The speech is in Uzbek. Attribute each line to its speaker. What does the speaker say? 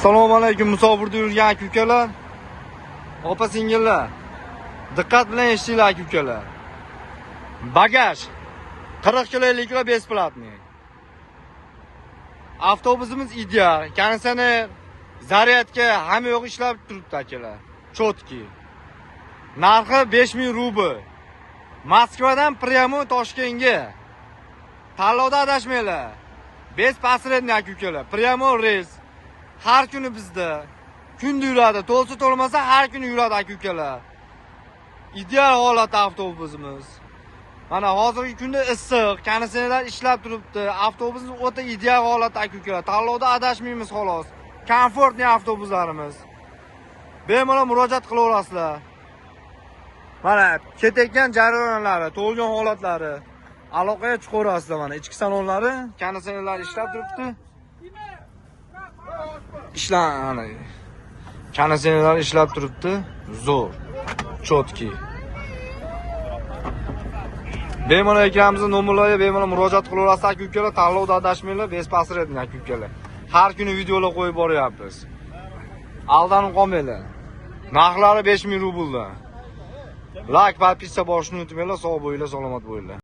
Speaker 1: Assalomu alaykum, musofirda yurgan aka ukalar, opa singillar. Diqqat bilan eshitinglar, aka ukalar. Bagaj 40 kilo, 50 kilo бесплатный. Avtobusimiz ideal, konditsioner, зарядка, hamma yo'q ishlab turibdi, akalar. Чёткий. Narxi 5000 rubl. Moskvadan прямой Toshkentga. Tanlovda adashmanglar. Без посредник, aka ukalar. Прямой reys. Har kuni bizda. Kunda yuradi. To'lsa to'lmasa, har kuni yuradi, aka ukalar. Ideal holatda avtobusimiz. Mana hozirgi kunda issiq, konditsionerlar ishlab turibdi. Avtobusimiz o'ta ideal holatda, aka ukalar. Tanlovda adashmaymiz xolos. Комфортный avtobuslarimiz. Bemalol murojaat qilaverasizlar. Mana ketayotgan jarayonlari, to'lgan holatlari. Aloqaga chiqaverasizlar mana ichki salonlari, konditsionerlar ishlab turibdi. Ishlan ana konditsionerlar ishlab turibdi. Zo'r. Чёткий. Bemalol ekranimizning nomerlariga bemalol murojaat qilaverasiz, aka ukalar, tanlovda adashmanglar, без посредник, aka ukalar. Har kuni videolar qo'yib boryapmiz. Aldanib qolmanglar. Narxlari 5000 rubldan. Лайк, подписка bosishni unutmanglar, sog' bo'linglar, salomat bo'linglar.